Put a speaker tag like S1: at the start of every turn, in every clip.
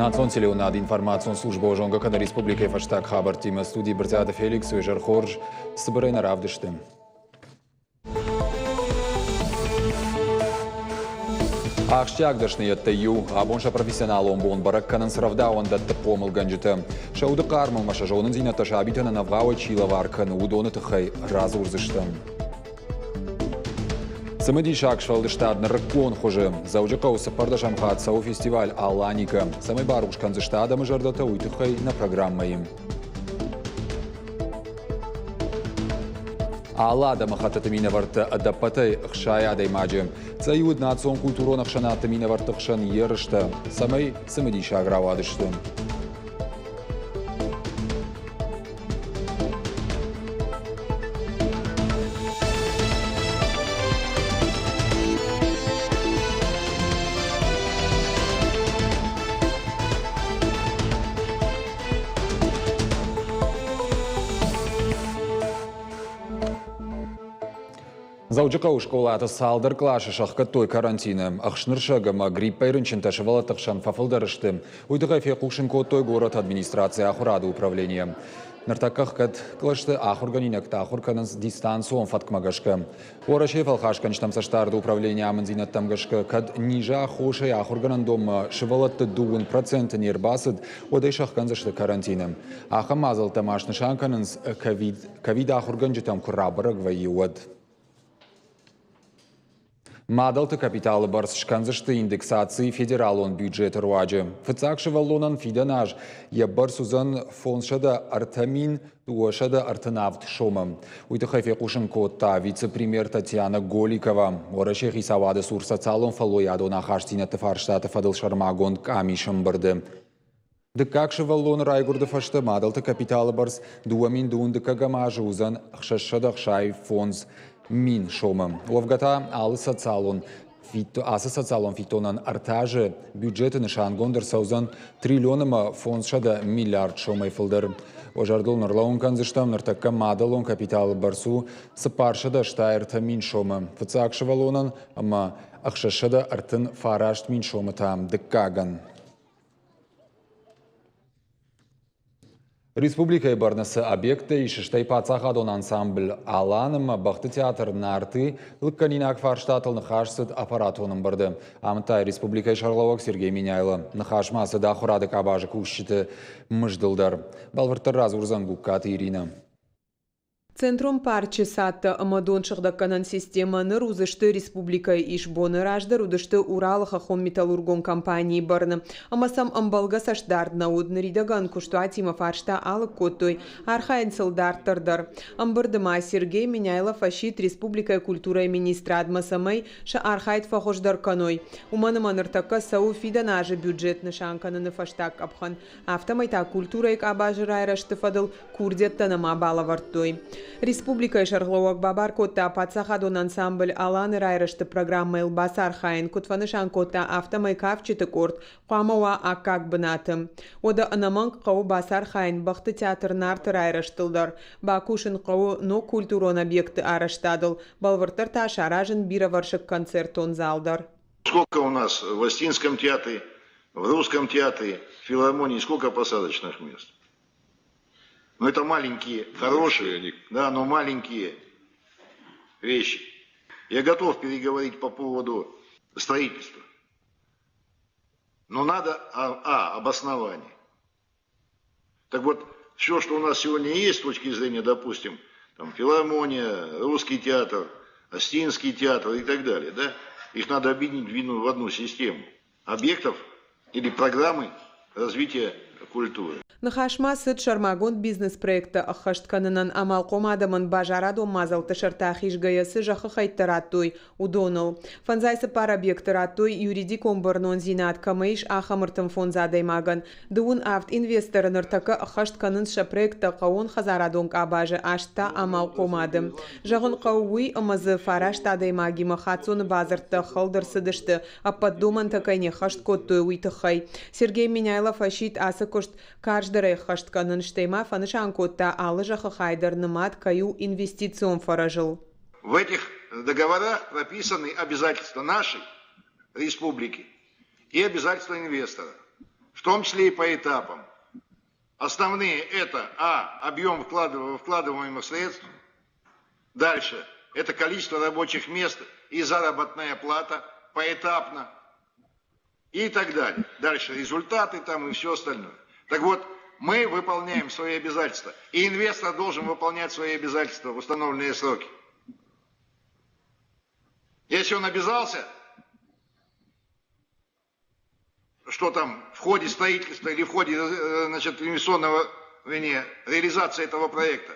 S1: Национ телеуынады информацион службӕ зонгӕ кӕны республикӕйы фӕстаг хабӕрттимӕ. Студийы Брытъиаты Феликс, уе хорз, цыбырӕй нӕ равдысты. Ахсджиаг дӕсныйӕдтӕй иу. Абон сӕ профессионалон бон бӕрӕг кӕнынц рӕвдауӕндӕтты хъомылгӕнджытӕ. Сӕ уды хъармыл ма сӕ зонындзинӕдтӕ сабитӕн ӕнӕвгъауӕй чи лӕвар кӕны, уыдоны тыххӕй радзурдзыстӕм. Цымыдисаг сфӕлдыстад нырыккон хуызы. Дзӕуджыхъӕуы цыппӕрдӕсӕм хатт цӕуы фестиваль «Аланика». Цӕмӕй барухс кӕндзысты адӕмы зӕрдӕтӕ, уый тыххӕй нӕ программӕйы. Алы адӕмыхӕттыты минӕвӕрттӕ ӕдӕппӕтӕй 60 адӕймаджы. Цъӕй уыд национ культурон ӕхсӕнадты минӕвӕртты хсӕн ерыстӕ, цӕмӕй цымыдисаг рауадысты. Дзӕуджыхъӕуы скъолаты цалдӕр къласы сӕхгӕдтой карантины. Ӕхснырсӕг ӕмӕ гриппӕй рынчынтӕ сывӕллӕтты хсӕн фӕфылдӕр сты. Уый тыххӕй фехъусын кодтой горӕты администрацийы ахуырады управленийы. Ныртӕккӕ ӕхгӕд кълӕсты ахуыргӕнинӕгтӕ ахуыр кӕнынц дистанцион фӕткмӕ гӕсгӕ. Уӕрӕсейы фӕлхасгӕнджытӕм цӕстдарды управленийы амынддзинӕдтӕм гӕсгӕ, кӕд низы аххосӕй ахуыргӕнӕндонмӕ сывӕллӕтты 2% не рбацыд, уӕд ӕй сӕхгӕндзысты карантины. Ахӕм мадзӕлттӕ ма снысан кӕнынц, ковид ахуыргӕнджытӕм куы рабӕрӕг вӕййы, уӕд. Мадӕлты капиталы бӕрц скӕндзысты индексаци федералон бюджеты руаджы. Фыццаг сывӕллонӕн фидӕн аз йӕ бӕрц уыдзӕн 503 237 сомы. Уый тыххӕй фехъусын кодта вице-премьер Татьяна Голикова Уӕрӕсейы хицауады цур социалон фӕллойадон ахастдзинӕдты фарстаты фӕдыл сӕрмагонд къамисы ӕмбырды. Дыккаг сывӕллоны райгуырды фӕстӕ мадӕлты капиталы бӕрц 2021 азы уыдзӕн 665 мин сомы. Уӕвгӕ та алы социалон ацы социалон фиддонӕн ӕртӕ азы бюджеты нысангонд ӕрцӕудзӕн триллион ӕмӕ 500 миллиард сомӕй фылдӕр. Уӕ зӕрдыл ныр кӕндзыстӕм, ныртӕккӕ мадӕлон капиталы бӕрц у 463 мин сомы фыццаг сывӕллонӕн ӕмӕ 639 мин сомы та дыккагӕн. Республикӕйы бӕрны цы объекттӕ ис, стӕй паддзахадон ансамбль «Алан» ӕмӕ бӕхты театр «Нарты» лыггӕнинаг фарстатыл ныхас цыд аппаратон ӕмбырды. Амыдта республикӕйы сӕргълӕууӕг Сергей Меняйло. Ныхас ма цыд ахуырады къабазы кусджыты мыздыл дӕр. Бӕлвырддӕр радзурдзӕн Гугкаты Иринӕ.
S2: Центрон парчы цадтӕ ӕмӕ донсыгъдӕггӕнӕн системӕ ныр уыдзысты республикӕйы исбоны. Раздӕр уыдысты Уралы хӕххон-металлургон компанийы бӕрны ӕмӕ сӕм ӕмбӕлгӕ цӕстдард нӕ уыд. Ныридӕгӕн куыстуатимӕ фарста алыг кодтой, архайынц ыл дарддӕр дӕр. Ӕмбырды ма Сергей Меняйло фӕсидт республикӕйы культурӕйы министрадмӕ, цӕмӕй сӕ архайд фӕхуыздӕр кӕной. Уымӕн ӕмӕ ныртӕккӕ цӕуы фидӕн азы бюджет нысан кӕныны фӕстаг къӕпхӕн. Афтӕмӕй та культурӕйы къабазы райрӕзты фӕдыл курдиӕттӕ нӕма балӕвӕрдтой. Республикӕйы сӕргълӕууӕг бабар кодта паддзахадон ансамбль «Алан-ы райрӕзты программӕйыл бацархайын. Куыд фӕнысан кодта, афтӕмӕй кафджыты къорд хъуамӕ уа аккаг бынаты. Уӕдӕ ӕнӕмӕнг хъӕуы бацархайын бӕхты театр «Нарты» райрӕзтыл дӕр. Бакусын хъӕуы ног культурон объектты арӕзтадыл, бӕлвырддӕр та саразын бирӕвӕрсыг концертон зал дӕр.
S3: Сколько у нас в Остинском театре, в Русском театре, в филармонии, сколько посадочных мест? Ну, это маленькие, хорошие, да, но маленькие вещи. Я готов переговорить по поводу строительства. Но надо, обоснование. Так вот, все, что у нас сегодня есть с точки зрения, допустим, там, филармония, русский театр, Остинский театр и так далее, да, их надо объединить в одну систему объектов или программы развития культуры.
S2: Ныхас ма цыд сӕрмагонд бизнес-проекттӕ ӕххӕст кӕнынӕн амалхъом адӕмӕн базарадон мадзӕлтты сӕрты ахизгӕйӕ цы зӕххы хӕйттӕ радтой, уыдоныл. 54 объекты радтой юридикон бӕрнондзинад кӕмӕ ис, ахӕм 35 адӕймагӕн. 27 инвесторы ныртӕккӕ ӕххӕст кӕнынц сӕ проекттӕ хъӕууон-хӕдзарадон къабазы, аст та амалхъомады. Зӕгъын хъӕуы уый, ӕмӕ дзы фараст адӕймагимӕ хаццоны бадзырдтӕ хӕлд ӕрцыдысты, ӕппӕт домӕнтӕ кӕй не ххӕст кодтой, уый тыххӕй. Сергей Меняйло фӕсидт ацы куыст карздӕрӕй ӕххӕст кӕнын, стӕй ма фӕнысан кодта, алы зӕххы хай дӕр нымад кӕй у инвестицион фӕрӕзыл.
S3: В этих договорах прописаны обязательства нашей республики и обязательства инвестора. том числе и по этапам. Основные это, а, объем вкладываемых средств, дальше это количество рабочих мест и заработная плата поэтапно и так далее. Дальше результаты там и все остальное. Так вот, мы выполняем свои обязательства, и инвестор должен выполнять свои обязательства в установленные сроки. Если он обязался, что там в ходе строительства или в ходе значит, инвестиционного, вернее, реализации этого проекта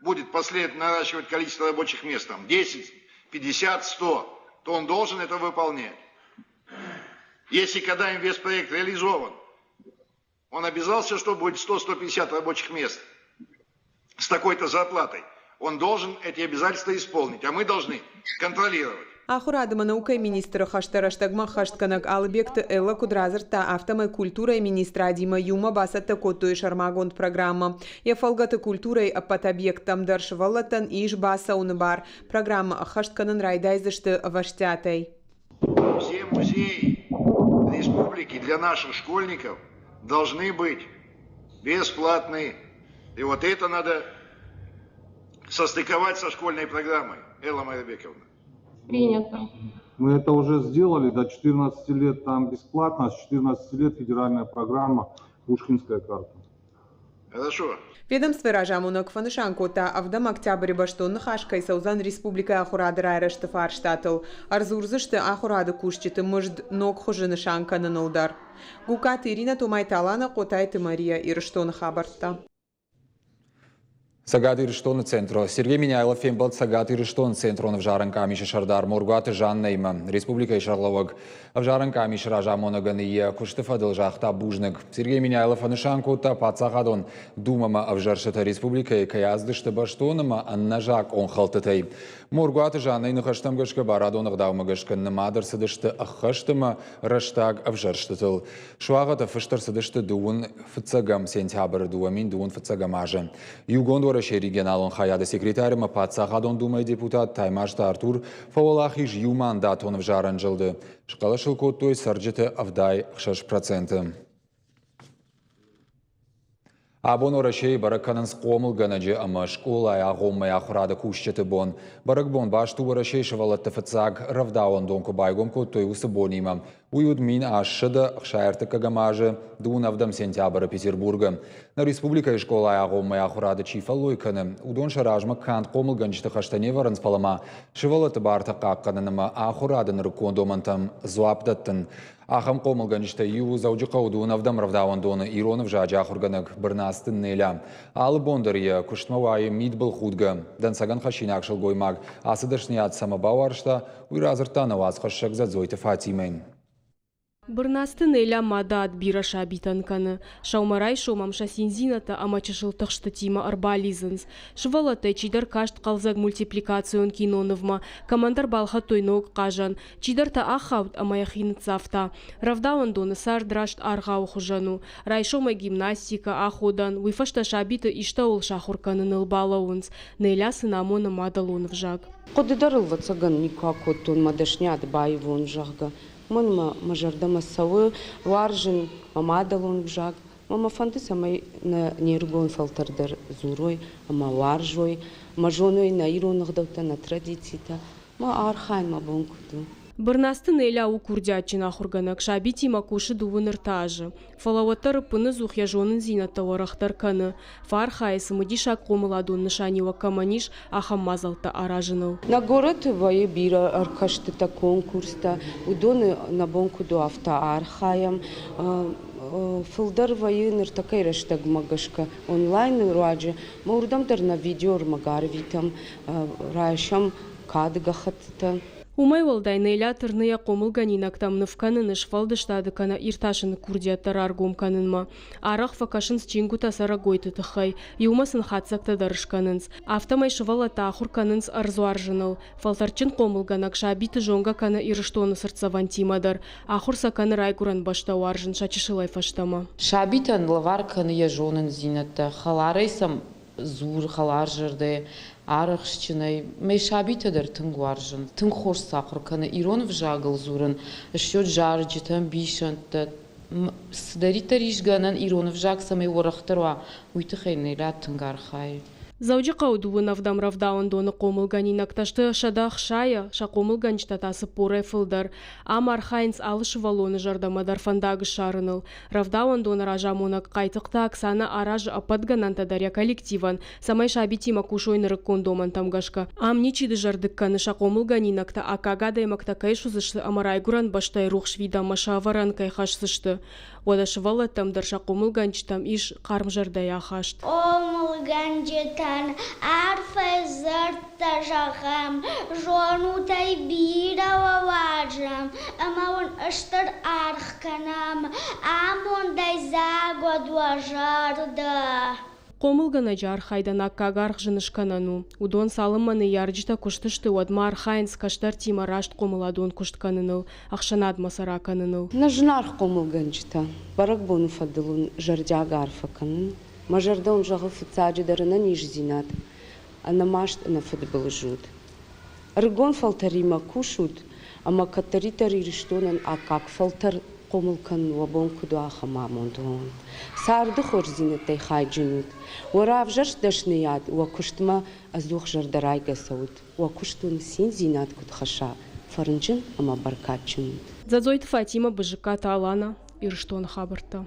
S3: будет последовательно наращивать количество рабочих мест, там 10, 50, 100, то он должен это выполнять. Если когда инвестпроект реализован, он обязался, что будет 100-150 рабочих мест с такой-то зарплатой, он должен эти обязательства исполнить, а мы должны контролировать.
S2: Ахуырад ӕмӕ наукӕйы министры хӕстӕ рӕстӕгмӕ ӕххӕстгӕнӕг Алыбегты Эллӕ куыд радзырдта, афтӕмӕй культурӕйы министрадимӕ иумӕ бацӕттӕ кодтой сӕрмагонд программӕ. Йӕ фӕлгӕты культурӕйы ӕппӕт объекттӕм дӕр сывӕллӕттӕн ис бацӕуыны бар. Программӕ ӕххӕст кӕнын райдайдзысты ӕвӕстиатӕй.
S3: Все музеи республики для наших школьников должны быть бесплатны. И вот это надо состыковать со школьной программой, Элла Майрбековна.
S4: Принято.
S5: Мы это уже сделали, до 14 лет там бесплатно, с 14 лет федеральная программа «Пушкинская карта».
S3: Хорошо.
S2: Ведомствойы разамонӕг фӕнысан кодта, ӕвдӕм октябры бӕстон ныхас кӕй цӕудзӕн республикӕйы ахуырады райрӕзты фарстатыл. Ӕрдзурдзысты ахуырады кусджыты мызд ног хуызы нысан кӕныныл дӕр. Гукаты Иринӕ, Томайты Аланӕ, Хъотайты Мария, Ирыстоны хабӕрттӕ.
S1: Цӕгат Ирыстоны центры Сергей Меняйло фембӕлд Цӕгат Ирыстоны центрон ӕвзарӕн къамисы сӕрдар Моргуаты Жаннӕимӕ. Республикӕйы сӕргълӕууӕг ӕвзарӕн къамисы разамонӕгӕн йӕ куысты фӕдыл загъта бузныг. Сергей Меняйло фӕнысан кодта, паддзахадон думӕмӕ ӕвзӕрстытӕ республикӕйы кӕй ацыдысты бӕстон ӕмӕ ӕнӕзакъон хӕлдтытӕй. Моргуаты Жаннӕйы ныхӕстӕм гӕсгӕ барадон ӕгъдаумӕ гӕсгӕ нымад ӕрцыдысты ӕххӕст ӕмӕ рӕстаг ӕвзӕрстытыл. Суагъӕтӕ фыст ӕрцыдысты дыууын фыццӕгӕм сентябры 2025 азы. Иугонд Уӕрӕсейы регионалон хайады секретарь ӕмӕ Паддзахадон Думӕйы депутат Таймазты Артур фӕуӕлахиз иумандатон ӕвзарӕн зылды. Схъӕлӕс ыл кодтой цӕрджыты 76%. Абон Уӕрӕсейы бӕрӕг кӕнынц хъомылгӕнӕджы ӕмӕ скъолайы агъоммӕ ахуырады кусджыты бон. Бӕрӕгбон баст у Уӕрӕсейы сывӕллӕтты фыццаг рӕвдауӕндон куы байгом кодтой, уыцы бонимӕ. Уый уыд 1863 азы 27 сентябры Петербургы. Нӕ республикӕйы скъолайы агъоммӕ ахуырады чи фӕллой кӕны, уыдон сӕ размӕ канд хъомылгӕнджыты хӕстӕ не вӕрынц, фӕлӕ ма сывӕллӕтты бартӕ хъахъхъӕнын ӕмӕ ахуырады нырыккон домӕнтӕм дзуапп дӕттын. Ахӕм хъомылгӕнджытӕй иу у Дзӕуджыхъӕуы дыууын рӕвдауӕндоны ирон ӕвзаджы ахуыргӕнӕг Бырнацты Неля. Алы бон дӕр йӕ куыстмӕ уайы мидбылхудгӕ. Дӕнцӕгӕн хӕссинаг сылгоймаг ацы дӕсныйад цӕмӕ бауарзта, уый радзырдта нӕ уацхӕссӕг Дзӕдзойты Фатимӕйӕн.
S6: Бырнацты Неля мады ад бирӕ сабитӕн кӕны. Сӕумӕрайсом ӕм сӕ циндзинӕдтӕ ӕмӕ чысыл тыхстытимӕ ӕрбалидзынц. Сывӕллӕттӕй чидӕр каст хъӕлдзӕг мультипликацион кинонывмӕ, кӕмӕндӕр балхӕдтой ног хъазӕн, чидӕртӕ ахауд ӕмӕ йӕхи ныццавта. Рӕвдауӕндоны цард раст аргъауы хуызӕн у. Райсомӕй гимнастикӕ, аходӕн, уый фӕстӕ сабиты истӕуыл сахуыр кӕныныл балӕууынц. Неля сын амоны мадӕлон ӕвзаг.
S7: Хъуыды дӕр ыл, ӕвӕццӕгӕн, никуы акодтон, мӕ дӕсниад баивон, зӕгъгӕ. Мӕнмӕ мӕ зӕрдӕмӕ цӕуы, уарзын мӕ мадӕлон ӕвзаг. Мӕ мӕ фӕнды, цӕмӕй нӕ не рыгон фӕлтӕр дӕр дзурой ӕмӕ уарзой, ӕмӕ зоной нӕ ирон ӕгъдӕуттӕ, нӕ традицитӕ. Мӕ архайын мӕ бон куыд у.
S6: Бырнацты Неля у курдиатджын ахуыргӕнӕг, сабитимӕ кусы дыууын ӕртӕ азы. Фӕлӕ уӕддӕр ӕппыныдзух йӕ зонындзинӕдтӕ уӕрӕхдӕр кӕны, фӕархайы, цымыдисаг хъомыладон нысаниуӕг кӕмӕн ис, ахӕм мадзӕлттӕ аразыныл.
S7: Нӕ горӕты вӕййы бирӕ ӕркӕстытӕ, конкурстӕ. Уыдоны нӕ бон куыд у, афтӕ архайӕм. Фылдӕр вӕййы ныртӕккӕйы рӕстӕгмӕ гӕсгӕ онлайны руаджы. Мӕ уырдӕм дӕр нӕ видеоӕрмӕг арвитӕм, райсӕм кады гӕххӕттытӕ.
S6: Уымӕй уӕлдай Неля тырны йӕ хъомылгӕнинӕгтӕм ныв кӕныны, сфӕлдыстады кӕнӕ иртасыны курдиӕттӕ раргом кӕнынмӕ. Арӕх фӕкӕсынц чингуытӕ цӕрӕгойты тыххӕй, иумӕ сын хатдзӕгтӕ дӕр скӕнынц. Афтӕмӕй сывӕллӕттӕ ахуыр кӕнынц ӕрдзуарзыныл. Фӕлтӕрдджын хъомылгӕнӕг сабиты зонгӕ кӕны Ирыстоны цыртдзӕвӕнтимӕ дӕр, ахуыр сӕ кӕны райгуырӕн бӕстӕ уарзын сӕ чысылӕй фӕстӕмӕ.
S8: Сабитӕн лӕвар кӕны йӕ зонындзинӕдтӕ, хӕларӕй сӕм дзур хӕларзӕрдӕ, арӕхстджынӕй. Мӕ сабитӕ дӕр тынг уарзын. Тынг хорз сахуыр кӕны ирон ӕвзагыл дзурын, ссёт зарджытӕ, ӕмбисӕндтӕ. Цыдӕриддӕр ис гӕнӕн ирон ӕвзаг цӕмӕй уӕрӕхдӕр уа, уый тыххӕй Нелля тынг архайы.
S6: Дзӕуджыхъӕуы дыууын ӕвдӕм рӕвдауӕндоны хъомылгӕнинӕгтӕ сты 160-ӕ, сӕ хъомылгӕнджытӕ та цыппорӕй фылдӕр. Ам архайынц алы сывӕллоны зӕрдӕмӕ дӕр фӕндаг ссарыныл. Рӕвдауӕндоны разамонӕг Хъайтыхъты Оксанӕ аразы ӕппӕт гӕнӕнтӕ дӕр йӕ коллективӕн, цӕмӕй сабитимӕ кусой нырыккон домӕнтӕм гӕсгӕ. Ам ничи дызӕрдыг кӕны, сӕ хъомылгӕнинӕгтӕ аккаг адӕймӕгтӕ кӕй суыдзысты ӕмӕ райгуырӕн бӕстӕйы рухс фидӕнмӕ сӕ ӕвӕрӕн кӕй хӕсдзысты. Уӕдӕ сывӕллӕттӕм дӕр сӕ хъомылгӕнджытӕм ис хъармзӕрдӕйы ахаст.
S4: Хъомылгӕнджытӕн арфӕ дзырдтӕ зӕгъӕм, зонут ӕй, бирӕ уӕ уарзӕм ӕмӕ уын стыр аргъ кӕнӕм, амондӕй дзаг уӕд уӕ зӕрдӕ.
S6: Хъомылгӕнӕджы архайдӕн аккаг аргъ зын скӕнӕн у. Уыдон цалынмӕ ныййарджытӕ куысты сты, уӕдмӕ архайынц кӕстӕртимӕ раст хъомыладон куыст кӕныныл, ӕхсӕнадмӕ сӕ ракӕныныл.
S7: Нӕ зынаргъ хъомылгӕнджытӕ, бӕрӕгбоны фӕдыл уын зӕрдиаг арфӕ кӕнын. Мӕ зӕрдӕ уын зӕгъы фыццаджыдӕр ӕнӕниздзинад, ӕнӕмаст, ӕнӕфыдбылыз ут. Ӕрыгон фӕлтӕримӕ кусут ӕмӕ кӕддӕриддӕр Ирыстонӕн аккаг фӕлтӕр хъомыл кӕнын уӕ бон куыд у, ахӕм амонд уӕ. Царды хорздзинӕдтӕй хайджын ут. Уӕ равзӕрст дӕсныйад уӕ куыстмӕ ӕдзух зӕрдӕрайгӕ цӕут. Уӕ куыст уын циндзинад куыд хӕсса, фӕрнджын ӕмӕ бӕркадджын ут.
S6: Дзӕдзойты Фатимӕ, Бызыккаты Алана, Ирыстоны хабӕрттӕ.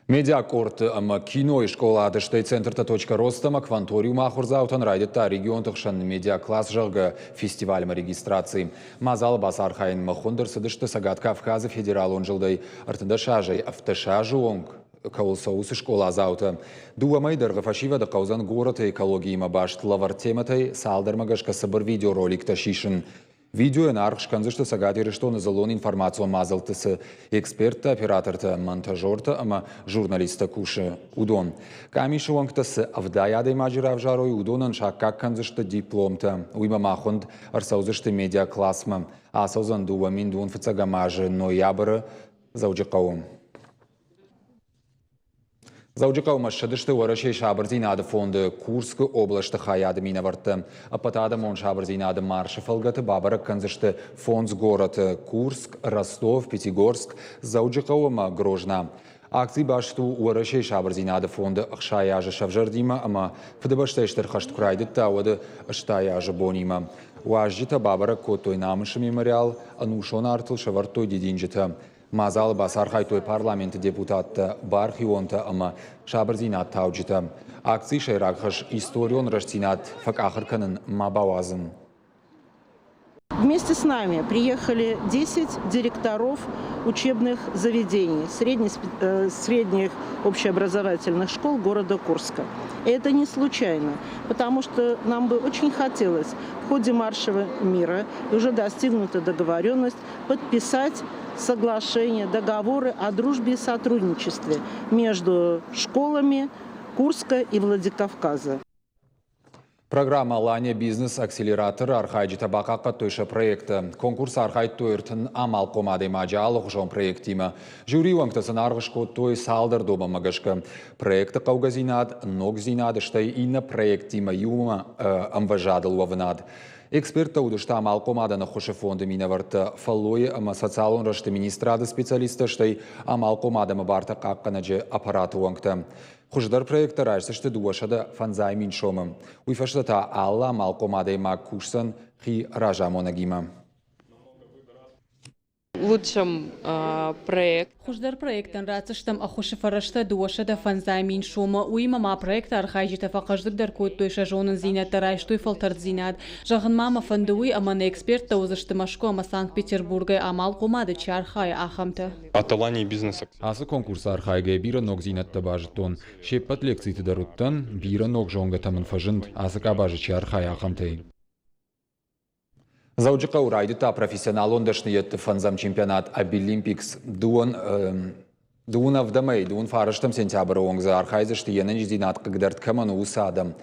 S1: Медиакъордты ӕмӕ кинойы скъолаты, стӕй центртӕ «Точка роста» ӕмӕ «Кванториум» ахуырдзаутӕн райдыдта регионты хсӕн медиакласс, зӕгъгӕ, фестивальмӕ регистраци. Мадзалы бацархайынмӕ хуынд ӕрцыдысты Цӕгат Кавказы федералон зылдӕй 13 азӕй 17 азы онг кӕуыл цӕуы, уыцы скъоладзаутӕ. Дыууӕ мӕйы дӕргъы фӕсивӕды хъӕудзӕн горӕты экологиимӕ баст лӕвӕрд темӕтӕй цалдӕрмӕ гӕсгӕ цыбыр видеороликтӕ сисын. Видеойӕн аргъ скӕндзысты Цӕгат Ирыстоны дзыллон информацион мадзӕлтты цы эксперттӕ, оператортӕ, монтажертӕ ӕмӕ журналисттӕ кусы, уыдон. Къамисы уӕнгтӕ цы 70 адӕймаджы равзарой, уыдонӕн саккаг кӕндзысты дипломтӕ. Уыимӕ ма хуынд ӕрцӕудзысты медиаклассмӕ. Ацӕудзӕн 2025 азы ноябры Дзӕуджыхъӕуы. Дзӕуджыхъӕумӕ ссыдысты Уӕрӕсейы сабырдзинады фонды Курскы областы хайады минӕвӕрттӕ. Ӕппӕтадӕмон сабырдзинады маршы фӕлгӕты бабӕрӕг кӕндзысты фондз горӕты – Курск, Ростов, Пятигорск, Дзӕуджыхъӕу ӕмӕ Грозна. Акци баст у Уӕрӕсейы сабырдзинады фонды 60 азы сӕвзӕрдимӕ ӕмӕ Фыдыбӕстӕйы Стыр хӕст куы райдыдта, уӕды 80 азы бонимӕ. Уазджытӕ бабӕрӕг кодтой Намысы мемориал, ӕнусон артыл сӕвӕрдтой дидинджытӕ. Мадзалы бацархайдтой парламенты депутаттӕ, бархионтӕ ӕмӕ сабырдзинад тауджытӕ. Акцийы сӕйраг хӕс – историон рӕстдзинад фӕкъахыр кӕнын ма бауадзын.
S9: Вместе с нами приехали 10 директоров учебных заведений, средних общеобразовательных школ города Курска. И это не случайно, потому что нам бы очень хотелось в ходе марша мира, уже достигнута договоренность, подписать соглашения, договоры о дружбе и сотрудничестве между школами Курска и Владикавказа.
S1: Программӕ «Алания бизнес-акселератор» архайджытӕ бахъахъхъӕдтой сӕ проекттӕ. Конкурсы архайдтой ӕртын амалхъом адӕймаджы алыхуызон проекттимӕ. Жюрийы уӕнгтӕ сын аргъ скодтой цалдӕр домӕнмӕ гӕсгӕ. Проекты хъӕугӕдзинад, ногдзинад, стӕй иннӕ проекттимӕ иумӕ ӕмвӕзадыл уӕвынад. Эксперттӕ уыдысты амалхъомадӕн ӕххуысы фонды минӕвӕрттӕ, фӕллойы ӕмӕ социалон рӕзты министрады специалисттӕ, стӕй амалхъом адӕмы бартӕ хъахъхъӕнӕджы аппараты уӕнгтӕ. Хуыздӕр проекттӕ райсдзысты 250 мин сомы. Уый фӕстӕ та алы амалхъом адӕймаг кусдзӕн хи разамонӕгимӕ.
S2: Лучшем проект.
S10: Хуыздӕр проектӕн ратдзыстӕм ӕххуысы фӕрӕзтӕ 250 мин сомы. Уыимӕ ма проекты архайджытӕ фӕхъӕздыгдӕр кодтой сӕ зонындзинӕдтӕ, райстой фӕлтӕрддзинад. Зӕгъын ма мӕ фӕнды уый, ӕмӕ нӕ эксперттӕ уыдзысты Мӕскуы ӕмӕ Санкт-Петербургӕй амалхъомады чи архайы, ахӕмтӕ.
S11: От Алании бизнеса.
S1: Ацы конкурсы архайгӕйӕ бирӕ ногдзинӕдтӕ базыдтон. Се ппӕт лекциты дӕр уыдтӕн, бирӕ ног зонгӕтӕ мын фӕзынд, ацы къабазы чи архайы, ахӕмтӕй. Дзӕуджыхъӕуы райдыдта профессионалон дӕсныйӕдты фӕндзӕм чемпионат Абилимпикс. Дыууын ӕвдӕмӕй дыууын фарӕстӕм сентябры онг дзы архайдзысты йе нӕниздзинад хъыгдӕрд кӕмӕн у, уыцы адӕм.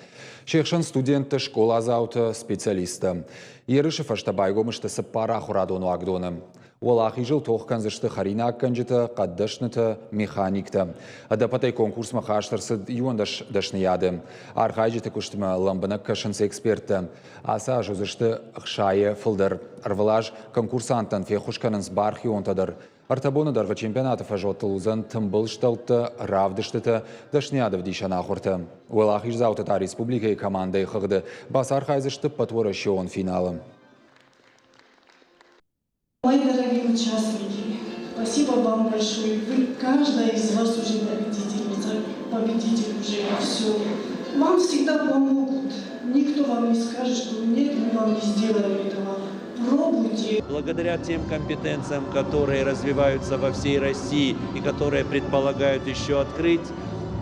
S1: Се хсӕн студенттӕ, скъоладзаутӕ, специалисттӕ. Ерысы фӕстӕ байгом сты цыппар ахуырадон уагдоны. Уӕлахизыл тох кӕндзысты хӕринаггӕнджытӕ, хъӕддӕснытӕ, механиктӕ. Ӕдӕппӕтӕй конкурсмӕ хаст ӕрцыд 11 дӕсныйады. Архайджыты куыстмӕ лӕмбынӕг кӕсынц эксперттӕ. Ацы аз уыдзысты ӕхсайӕ фылдӕр. Ӕрвылаз конкурсанттӕн феххуыс кӕнынц бархионтӕ дӕр. Ӕртӕ боны дӕргъы чемпионаты фӕзуӕттыл уыдзӕн тымбыл стӕлттӕ, равдыстытӕ, дӕсныйадӕвдисӕн ахуыртӕ. Уӕлахиздзаутӕ та республикӕйы командӕйы хыгъды бацархайдзысты ӕппӕтуӕрӕсеон финалы.
S11: Мои дорогие участники, спасибо вам большое. Вы, каждая из вас уже победительница, победитель уже все. Вам всегда помогут. Никто вам не скажет, что нет, мы вам не сделаем этого. Пробуйте.
S12: Благодаря тем компетенциям, которые развиваются во всей России и которые предполагают еще открыть,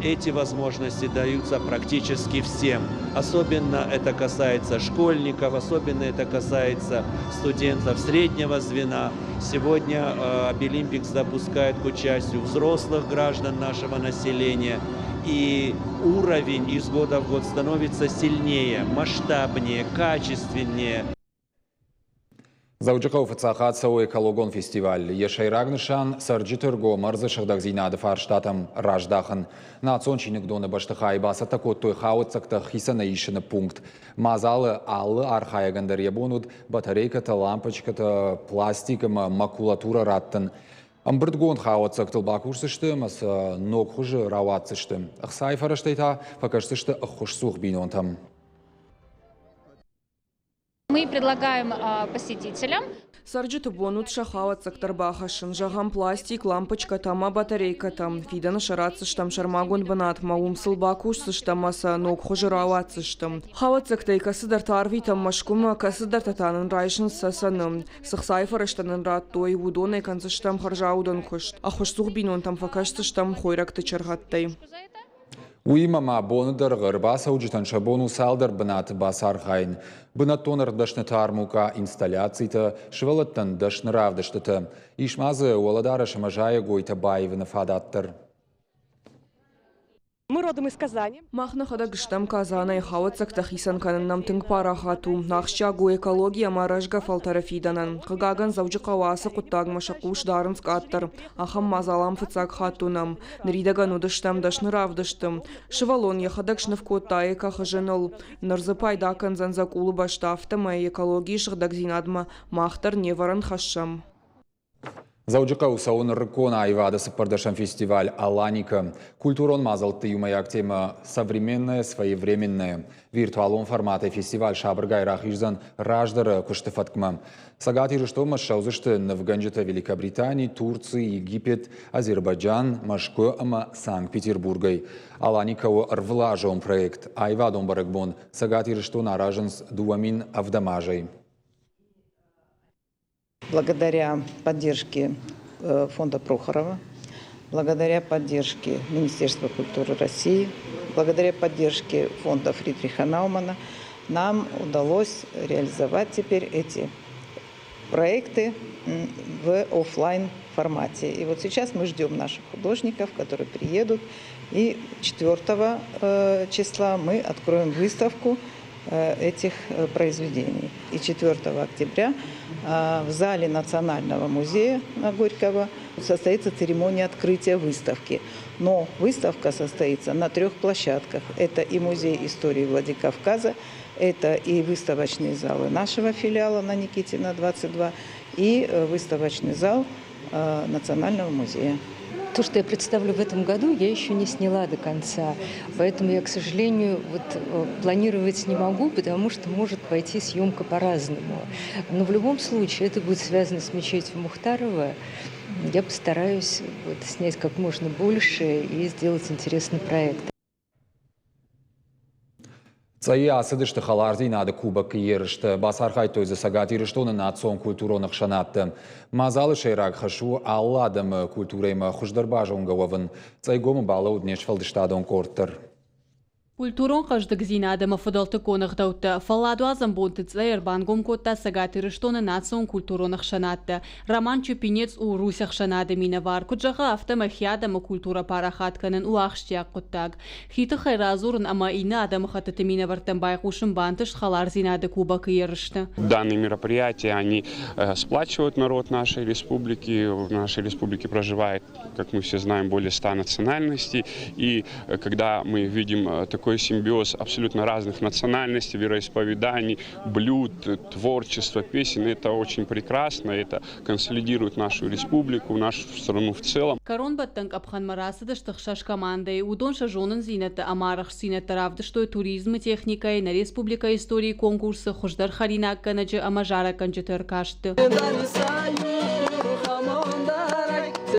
S12: эти возможности даются практически всем. Особенно это касается школьников, особенно это касается студентов среднего звена. Сегодня Абилимпикс допускает к участию взрослых граждан нашего населения. И уровень из года в год становится сильнее, масштабнее, качественнее.
S1: Дзӕуджыхъӕуы фыццаг хатт цӕуы экологон фестиваль. Йӕ сӕйраг нысан цӕрджыты ргом ӕрдзы сыгъдӕгдзинады фарстатӕм раздахын. Национ чиныгдоны бӕстыхайы бацӕттӕ кодтой хауӕццӕгтӕ хицӕнӕй исыны пункт. Мадзалы алы архайӕгӕн дӕр йӕ бон уыд батарейкӕтӕ, лампочкӕтӕ, пластик ӕмӕ макулатурӕ раттын. Ӕмбырдгонд хауӕццӕгтыл бакусдзысты ӕмӕ сӕ ног хуызы рауадздзысты. Ӕхцайы фӕрӕзтӕй та фӕкӕсдзысты ӕххуысцух бинонтӕм.
S13: Мы предлагаем посетителям
S14: Цӕрджыты бон уыд сӕ хауӕццӕгтӕ ӕрбахӕссын, зӕгъӕм, пластик, лампочкӕтӕ ӕмӕ батарейкӕтӕ. Фидӕны сӕ ратдзыстӕм сӕрмагонд бынатмӕ, уым сыл бакусдзыстӕм ӕмӕ сӕ ног хуызы рауадздзыстӕм. Хауӕццӕгтӕй кӕцыдӕртӕ арвитӕм Мӕскуымӕ, кӕцыдӕртӕ та нын райсынц Цӕцӕны. Цы хцайы фӕрӕзтӕ нын радтой, уыдонӕй кӕндзыстӕм хӕрзаудӕн куыст. Ӕххуысцух бинонтӕм фӕкӕсдзыстӕм хойрӕгты чыргъӕдтӕй.
S1: Уыимӕ ма боны дӕргъы ӕрбацӕуджытӕн сӕ бон у цалдӕр бынаты бацархайын. Бынӕттон ӕрдӕсныты армукъа, инсталляцитӕ, сывӕллӕттӕн дӕсны равдыстытӕ. Ис ма дзы уӕлӕдарӕс ӕмӕ зайӕгойтӕ баивыны фадат дӕр.
S15: Мы родом из Казани.
S14: Мах нӕхӕдӕг стӕм Казанӕй, хауӕццӕгтӕ хицӕн кӕнын нӕм тынг парахат у. Ахсджиаг у экологи ӕмӕ рӕзгӕ фӕлтӕры фидӕнӕн. Хъыгагӕн, Дзӕуджыхъӕуы ацы хъуыддагмӕ сӕ хъус дарынц къаддӕр. Ахӕм мадзал ам фыццаг хатт уынӕм. Ныридӕгӕн уыдыстӕм дӕсны равдысты. Сывӕллон йӕхӕдӕг сныв кодта эко-хызыныл. Ныр дзы пайда кӕндзӕн дзӕкъулы бӕсты, афтӕмӕй экологийы сыгъдӕгдзинадмӕ мах дӕр не вӕрӕн хӕссӕм.
S1: Дзӕуджыхъӕуы цӕуы нырыккон аивады цыппӕрдӕсӕм фестиваль «Аланика». Культурон мадзӕлтты иумӕйаг темӕ «Современное своевременное». Виртуалон форматӕй фестиваль сабыргай рахиздзӕн раздӕры куысты фӕткмӕ. Цӕгат Ирыстонмӕ ссӕудзысты нывгӕнджытӕ Великобритани, Турци, Египет, Азербайджан, Мӕскуы ӕмӕ Санкт-Петербургӕй. Аланика у ӕрвылазон проект. Аивадон бӕрӕгбон Цӕгат Ирыстон аразынц 2007 азӕй.
S16: Благодаря поддержке фонда Прохорова, благодаря поддержке Министерства культуры России, благодаря поддержке фонда Фридриха Наумана нам удалось реализовать теперь эти проекты в офлайн формате. И вот сейчас мы ждем наших художников, которые приедут. И 4 числа мы откроем выставку этих произведений. И 4 октября в зале Национального музея на Горького состоится церемония открытия выставки. Но выставка состоится на трех площадках. Это и Музей истории Владикавказа, это и выставочные залы нашего филиала на Никитина 22, и выставочный зал Национального музея.
S17: То, что я представлю в этом году, я еще не сняла до конца. Поэтому я, к сожалению, вот, планировать не могу, потому что может пойти съемка по-разному. Но в любом случае это будет связано с мечетью Мухтарова. Я постараюсь вот, снять как можно больше и сделать интересный проект.
S1: Цъӕйы ацыдысты хӕлардзинады кубокы ерыстӕ, бацархайдтой дзы Цӕгат Ирыстоны национ-культурон ӕхсӕнадтӕ. Мадзалы сӕйраг хӕс у алы адӕмы культурӕимӕ хуыздӕр базонгӕ уӕвын. Цъӕйгомы балӕуд не сфӕлдыстадон къорд дӕр.
S10: Культурон хъӕздыгдзинад ӕмӕ фыдӕлтыккон ӕгъдӕуттӕ фӕлладуадзӕн бонты Цъӕй ӕрбангом кодта Цӕгат Ирыстоны национ-культурон ӕхсӕнадтӕ. Роман Чупинец у Русь ӕхсӕнады минӕвар. Куыд зӕгъы, афтӕмӕй хи адӕмы культурӕ парахат кӕнын у ахсджиаг хъуыддаг. Хи тыххӕй радзурын ӕмӕ иннӕ адӕмыхӕттыты минӕвӕрттӕм байхъусын бантыст хӕлардзинады кубокы ерысты.
S18: Данные мероприятия, они сплачивают народ нашей республики. В нашей республике проживает, как мы все знаем, более 100 национальностей. И когда мы видим такое такой симбиоз абсолютно разных национальностей, вероисповеданий, блюд, творчества, песен. Это очень прекрасно, это консолидирует нашу республику, нашу страну в целом.
S10: Кӕронбӕттӕн къӕпхӕнмӕ рацыдысты хсӕз командӕйы. Уыдон сӕ зонындзинӕдтӕ ӕмӕ арӕхстдзинӕдтӕ равдыстой туризмы, техникӕйы, нӕ республикӕйы историйы конкурсы, хуыздӕр хӕринаггӕнӕджы ӕмӕ зарӕггӕнджыты ӕркастты.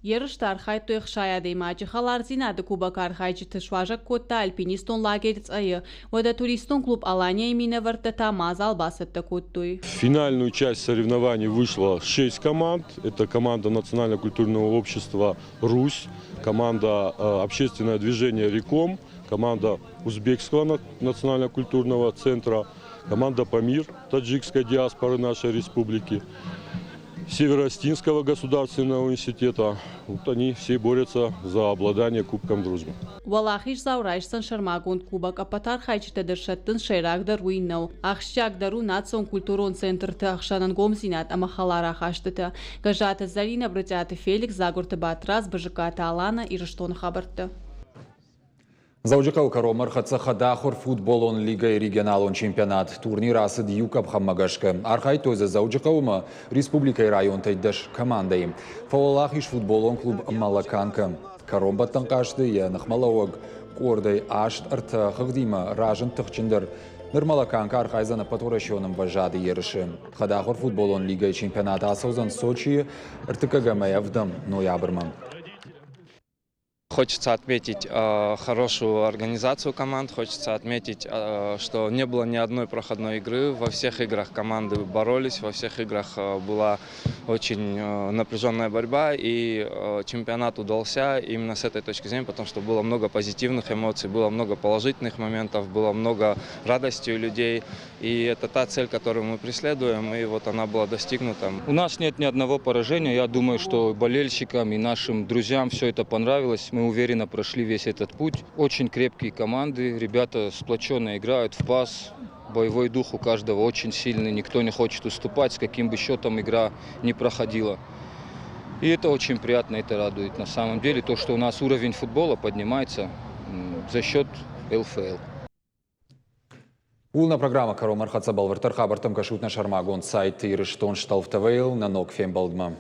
S10: Ерысты архайдтой 60 адӕймаджы. Хӕлардзинады кубок архайджыты суазӕг кодта альпинистон лагерь Цъӕйы. Уӕдӕ туристон клуб Алания-йы минӕвӕрттӕ та мадзал бацӕттӕ кодтой.
S15: В финальную часть соревнований вышло шесть команд. Это команда Национально-культурного общества «Русь», команда «Общественное движение «Реком», команда Узбекского национально-культурного центра, команда «Памир» таджикской диаспоры нашей республики, Северо-Остинского государственного университета. Вот они все борются за обладание Кубком дружбы.
S10: Уӕлахиздзау райсдзӕн сӕрмагонд кубок. Ӕппӕт архайджытӕ дӕр сӕттынц, сӕйрагдӕр уый нӕу. Ахсджиагдӕр у национ культурон центрты ӕхсӕн ӕнгомдзинад ӕмӕ хӕлар ахастытӕ. Гӕззаты Зӕринӕ, Брытъиаты Феликс, Дзагуырты Батрадз, Бызыккаты Алана, Ирыстоны хабӕрттӕ.
S1: Дзӕуджыхъӕуы кӕронмӕ ӕрхӕццӕ хӕдахуыр футболон лигӕйы регионалон чемпионат. Турнир ацыд иу къӕпхӕнмӕ гӕсгӕ. Архайдтой дзы Дзӕуджыхъӕуы республикӕйы районтӕй 10 командӕйы. Фӕуӕлахиз футболон клуб «Малаканка». Кӕронбӕттӕн хъазты йӕ ныхмӕлӕууӕг къордӕй 8-3 хыгъдимӕ разынд тыхджындӕр. Ныр «Малаканка» архайдзӕн ӕппӕтуӕрӕсеон ӕмвӕзады ерысы. Хӕдахуыр футболон лигӕйы чемпионат ацӕудзӕн Сочийы ӕртыккӕгӕм ӕмӕ ӕвдӕм ноябрмӕ.
S19: Хочется отметить хорошую организацию команд, хочется отметить, что не было ни одной проходной игры. Во всех играх команды боролись, во всех играх была очень напряженная борьба, и чемпионат удался именно с этой точки зрения, потому что было много позитивных эмоций, было много положительных моментов, было много радости у людей. И это та цель, которую мы преследуем, и вот она была достигнута.
S20: У нас нет ни одного поражения. Я думаю, что болельщикам и нашим друзьям все это понравилось. Мы уверенно прошли весь этот путь. Очень крепкие команды, ребята сплоченно играют в пас. Боевой дух у каждого очень сильный, никто не хочет уступать, с каким бы счетом игра не проходила. И это очень приятно, это радует на самом деле, то, что у нас уровень футбола поднимается за счет ЛФЛ.
S1: Ууыл нӕ программӕ кӕронмӕ ӕрхӕццӕ бӕлвырддӕр хабӕрттӕм кӕсут нӕ сӕрмагонд сайт Ирыстон Столф ТВ-йыл нӕ ног фембӕлдмӕ.